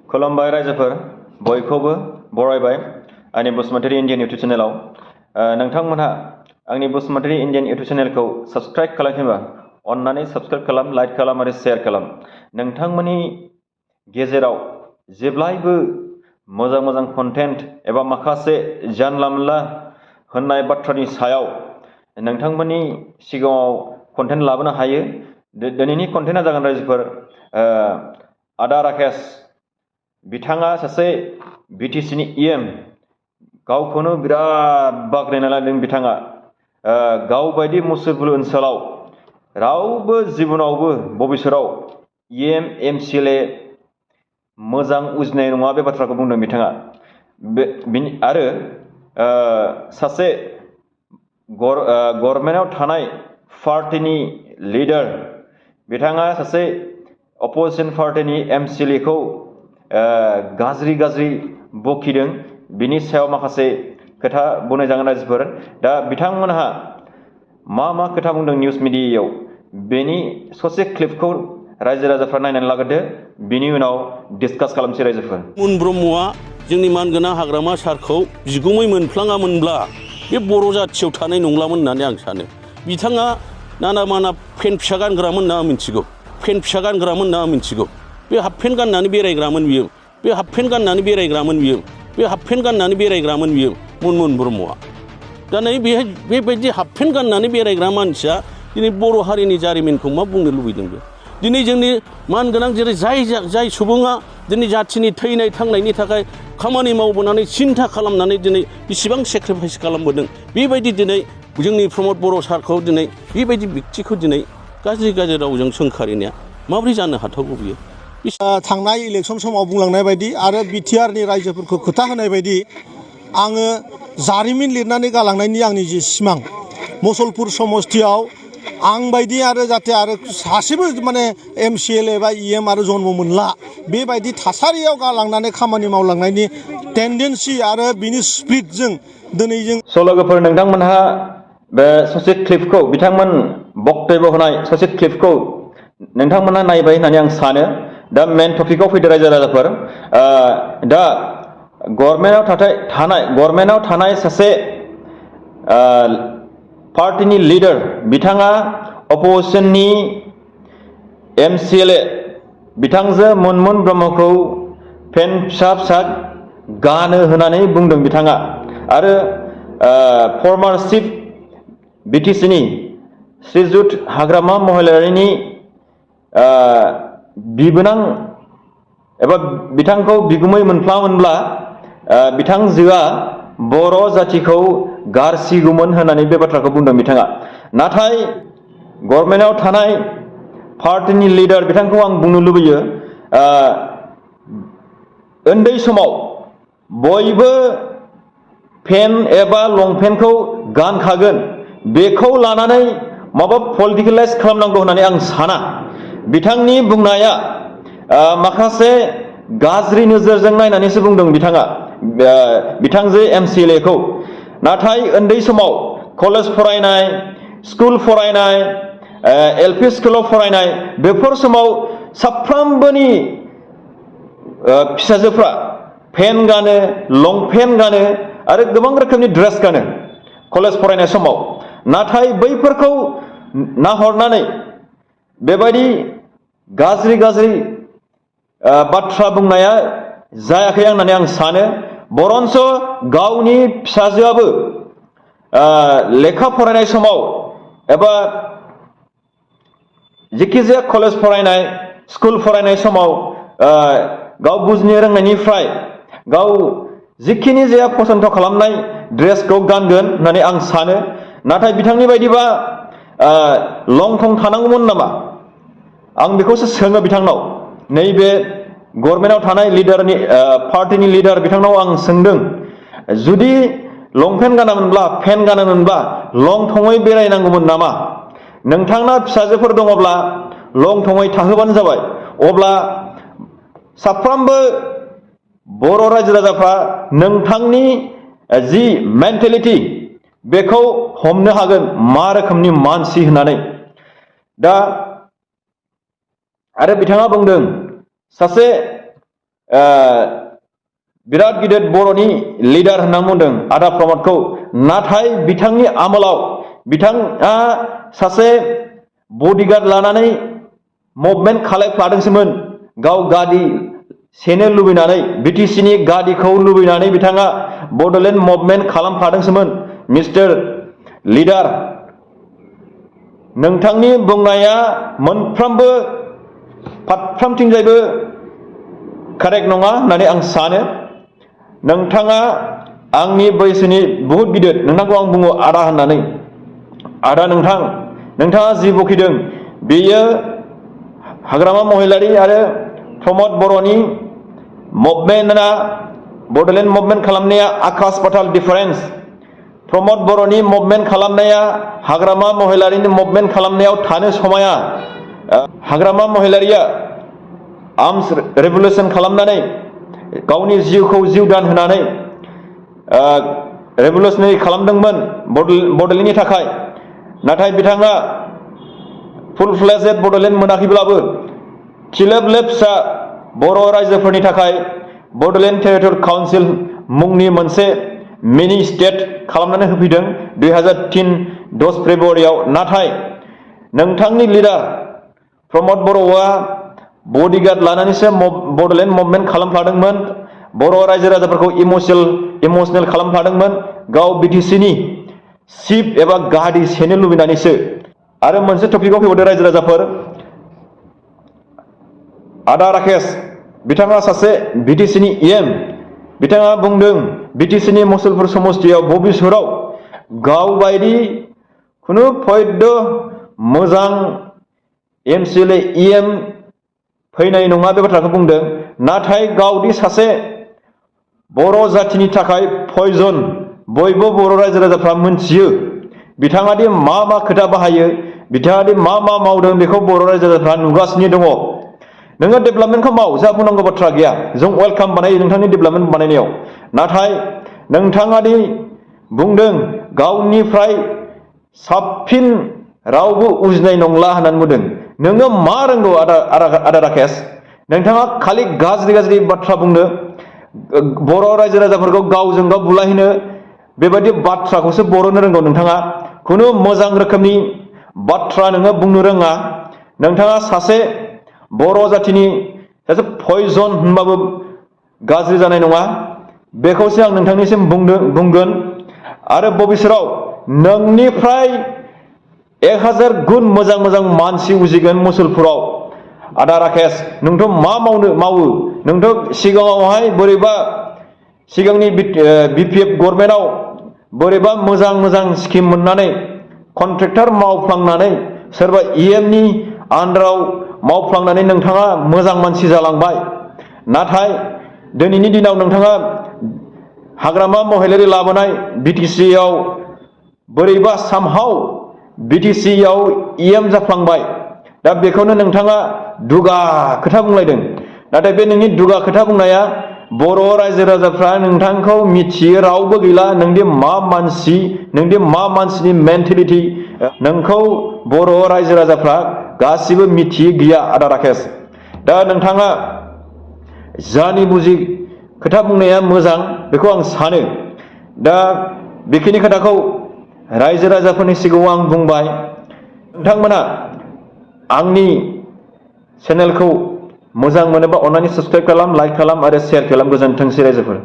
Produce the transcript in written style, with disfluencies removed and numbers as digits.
खुलुमबाय रायजोफोर बयखौबो बरायबाय आंनि बसुमतारी इन्डियान इउटुब चेनेलाव नोंथांमोनहा आंनि बसुमतारी इन्डियान इउटुब चेनेलखौ साबस्क्राइब खालामोबा अन्नानै साबस्क्राइब खालाम, लाइक खालाम आरो शेयार खालाम। नोंथांमोननि गेजेराव जेब्लायबो मोजां मोजां कन्टेन्ट एबा माखासे जानला मोनला होननाय बाथ्रानि सायाव नोंथांमोननि सिगाङाव कन्टेन्ट लाबोनो हायो। दिनैनि कन्टेन्टआ जागोन रायजोफोर आदा राकेश बिथाङा सासे बिटिसिनि इएम गावखौनो बिराद बाख्नायना लादों। बिथाङा गावबायदि मुसुलपुर ओनसोलाव रावबो जिबनावबो भबिष्यतआव इएम एमसिएलए मोजां उजिनाय नङा बे बाथ्राखौ बुंदों बिथाङा। आरो सासे गभर्नमेन्टआव थानाय पार्टिनि लिडार बिथाङा सासे अपोजिसन पार्टिनि एमसिएलएखौ गाज्रि गाज्रि बखिदों। बिनि सायाव माखासे खोथा बुंनाय जागोन रायजोफोर। दा बिथांमोनहा मा खोथा बुंदों निउस मिडियायाव बेनि ससे क्लिपखौ रायजो राजाफ्रा नायनानै लाग्रोदो, बिनि उनाव डिसकास खालामसै रायजोफोर। मुन ब्रह्मआ जोंनि मानगोनां हाग्रामा सारखौ बिगुमै मोनफ्लाङामोनब्ला बे बर' जाथियाव थानाय नंलामोन होननानै आं सानो। बिथाङा नाना माना पेन्ट फिसा गानग्रामोन होनना आं मिथिगौ। पेन्ट फिसा गानग्रामोन होनना आं मिथिगौ। बे हाफ पेन्ट गाननानै बेरायग्रामोन बियो। बे हाफ पेन्ट गाननानै बेरायग्रामोन बियो। बे हाफ पेन्ट गाननानै बेरायग्रामोन बियो मुन ब्रह्मआ। दा नै बेबायदि हाफ पेन्ट गाननानै बेरायग्रा मानसिया दिनै बर' हारिनि जारिमिनखौ मा बुंनो लुबैदों बे? दिनै जोंनि मानगोनां जेरै जाय सुबुङा दिनै जाथिनि थैनाय थांनायनि थाखाय खामानि मावबोनानै सिन्था खालामनानै दिनै बेसेबां सेक्रिफाइस खालामबोदों, बेबायदि दिनै जोंनि प्रमद बर' सारखौ दिनै बेबायदि व्यक्तिखौ दिनै गाज्रि रावजों सोंखारिनाया माबोरै जानो हाथावगौ बियो? थांनाय इलेक्सन समाव बुंलांनाय बायदि आरो बिटिआरनि रायजोफोरखौ खोथा होनाय बायदि आङो जारिमिन लिरनानै गालांनायनि आंनि जे सिमां मुसलपुर समस्तियाव आं बायदि आरो जाहाथे आरो सासेबो माने एमसिएलए बा इएम आरो जन्म मोनला बेबायदि थासारियाव गालांनानै खामानि मावलांनायनि टेन्डेन्सि आरो बिनि स्पिरिटजों दिनै जों लोगोफोर नोंथांमोनहा बे ससे क्लिपखौ बिथांमोन बक्तब्य होनाय ससे क्लिपखौ नोंथांमोनहा नायबाय होननानै आं सानो। दा मेन टपिकआव फैदो रायजो राजाफोर। दा गभर्नमेन्टआव थानाय सासे पार्टिनि लिडार बिथाङा अपोजिसननि एमसिएलए बिथांजो मुन ब्रह्मखौ पेन्ट फिसा गानो होननानै बुंदों बिथाङा। आरो फर्मार चिफ बिटिसिनि श्रीजुत हाग्रामा महिलारिनि बिबोनां एबा बिथांखौ बिगुमै मोनफ्लाङामोनब्ला बिथांजोआ बर' जातिखौ गारसिगौमोन होननानै बे बाथ्राखौ बुंदों बिथाङा। नाथाय गभर्नमेन्टआव थानाय पार्टिनि लिडार बिथांखौ आं बुंनो लुबैयो, उन्दै समाव बयबो पेन्ट एबा लंपेन्टखौ गानखागोन, बेखौ लानानै माबा पलिटिकेलाइज खालामनांगौ होननानै आं साना। बिथांनि बुंनाया माखासे गाज्रि नोजोरजों नायनानैसो बुंदों बिथाङा बिथांजो एमसिएलएखौ। नाथाय उन्दै समाव कलेज फरायनाय, स्कुल फरायनाय, एलपि स्कुलाव फरायनाय बेफोर समाव साफ्रोमबोनि फिसाजोफ्रा पेन्ट गानो, लंपेन्ट गानो आरो गोबां रोखोमनि ड्रेस गानो कलेज फरायनाय समाव। नाथाय बैफोरखौ नाहरनानै बेबायदि गाज्रि बाथ्रा बुंनाया जायाखै होननानै आं सानो। बरन्स गावनि फिसाजोआबो लेखा फरायनाय समाव एबा जेखिजाया कलेज फरायनाय, स्कुल फरायनाय समाव गाव बुजिनो रोंनायनिफ्राय गाव जिखिनि जाया फसन्थ खालामनाय ड्रेसखौ गानगोन होननानै आं सानो। नाथाय बिथांनि बायदिबा लं थं थानांगौमोन नामा? आं बेखौसो सोङो बिथांनाव। नैबे गभर्नमेन्टआव थानाय लिडारनि पार्टिनि लिडार बिथांनाव आं सोंदों, जुदि लंपेन्ट गानामोनब्ला पेन्ट गानामोनब्ला लं थङै बेरायनांगौमोन नामा? नोंथांना फिसाजोफोर दङब्ला लं थङै थाहोबानो जाबाय। अब्ला साफ्रोमबो बर' रायजो राजाफ्रा नोंथांनि जि मेन्टेलिटि बेखौ हमनो हागोन मा रोखोमनि मानसि होननानै। दा आरो बिथाङा बुंदों सासे बिराद गिदिर बर'नि लिडार होनना बुंदों आदा प्रमदखौ। नाथाय बिथांनि आमोलाव बिथाङा सासे बडिगार्ड लानानै मुभमेन्ट खालामफ्लादोंसोमोन। गाव गारि सेनो लुबैनानै बिटिसिनि गादिखौ लुबैनानै बिथाङा बड'लेण्ड मुभमेन्ट खालामफ्लादोंसोमोन। मिस्टार लिडार, नोंथांनि बुंनाया मोनफ्रोमबो फारफ्रोमथिंजायबो कारेक्ट नङा होननानै आं सानो। नोंथाङा आंनि बैसोनि बुहुत गिदिर, नोंथांखौ आं बुङो आदा होननानै। आदा नोंथाङा जि बखिदों बेयो हाग्रामा महिलारि आरो प्रमद बर'नि मुभमेन्टआ, बड'लेण्ड मुभमेन्ट खालामनाया आकाश पाताल डिफारेन्स। प्रमद बर'नि मुभमेन्ट खालामनाया हाग्रामा महिलारिनि मुभमेन्ट खालामनायाव थानो समाया। हाग्रामा महिलारिया आर्मस रेभलिउसन खालामनानै गावनि जिउखौ जिउ दान होनानै रेभलिउसनारि खालामदोंमोन बड'लेण्डनि थाखाय। नाथाय बिथाङा फुल फ्लेजेड बड'लेण्ड मोनाखैब्लाबो खिलेब फिसा बर' रायजोफोरनि थाखाय बड'लेण्ड टेरिटरि काउन्सिल मुंनि मोनसे मिनि स्टेट खालामनानै होफैदों 2003 10 फेब्रुवारियाव। नाथाय नोंथांनि लिडार प्रमद बर'आ बडिगार्ड लानानैसो बड'लेण्ड मुभमेन्ट खालामफ्लादोंमोन। बर' रायजो राजाफोरखौ इमसनेल खालामफ्लादोंमोन गाव बिटिसिनि चिफ एबा गाहादै सेनो लुबैनानैसो। आरो मोनसे टपिकआव फैबावदो रायजो राजाफोर, आदा राकेश बिथाङा सासे बिटिसिनि EM। बिथाङा बुंदों बिटिसिनि मुसलपुर समस्तियाव भबिसतआव गावबायदि खुनु फैद्य मोजां MCLA EM फैनाय नङा, बे बाथ्राखौ बुंदों। नाथाय गावदि सासे बर' जाथिनि थाखाय पयजन, बयबो बर' रायजो राजाफ्रा मोनथियो। बिथाङा दि मा खोथा बाहायो, बिथाङा दि मा मावदों बेखौ बर' रायजो राजाफ्रा नुगासिनो दङ। नोङो डेभेलपमेन्टखौ माव, जोंहा बुंनांगौ बाथ्रा गैया, जों वेलकाम बानायो नोंथांनि डेभेलपमेन्ट बानायनायाव। नाथाय नोंथाङा दि बुंदों गावनिफ्राय साबसिन रावबो उजिनाय नंला होननानै बुंदों, नोङो मा रोंगौ आदा राकेश? नोंथाङा खालि गाज्रि बाथ्रा बुंनो, बर' रायजो राजाफोरखौ गावजों गाव बुलायहोनो, बेबायदि बाथ्राखौसो बर'नो रोंगौ नोंथाङा। खुनु मोजां रोखोमनि बाथ्रा नोङो बुंनो रोङा। नोंथाङा सासे बर' जाथिनि सासे पयजन होनबाबो गाज्रि जानाय नङा, बेखौसो आं नोंथांनिसिम बुंगोन। आरो भबिसतआव नोंनिफ्राय 1000 गुन मोजां मानसि उजिगोन मुसलपुराव। आदा राकेश, नोंथ' मा मावो? नोंथ' सिगाङावहाय बोरैबा सिगांनि BPF गभर्नमेन्टआव बोरैबा मोजां स्किम मोननानै कन्ट्रेक्टर मावफ्लांनानै सोरबा EM नि आन्दाराव मावफ्लांनानै नोंथाङा मोजां मानसि जालांबाय। नाथाय दिनैनि दिनाव नोंथाङा हाग्रामा महिलारि लाबोनाय BTC-आव बोरैबा सामहाव BTC-आव EM जाफ्लांबाय। दा बेखौनो नोंथाङा दुगा खोथा बुंलायदों। नाथाय बे नोंनि दुगा खोथा बुंनाया बर' रायजो राजाफ्रा नोंथांखौ मिथियो, रावबो गैला नोंदि मा मानसि, नोंदि मा मानसिनि मेन्टेलिटि, नोंखौ बर' रायजो राजाफ्रा गासिबो मिथियो गैया आदा राकेश। दा नोंथाङा जानि बुजि खोथा बुंनाया मोजां, बेखौ आं सानो। दा बेखिनि खोथाखौ रायजो राजाफोरनि सिगाङाव आं बुंबाय। नोंथांमोना आंनि चेनेलखौ मोजां मोनोबा अन्नानै साबस्क्राइब खालाम, लाइक खालाम आरो शेयार खालाम। गोजोनथोंसै रायजोफोर।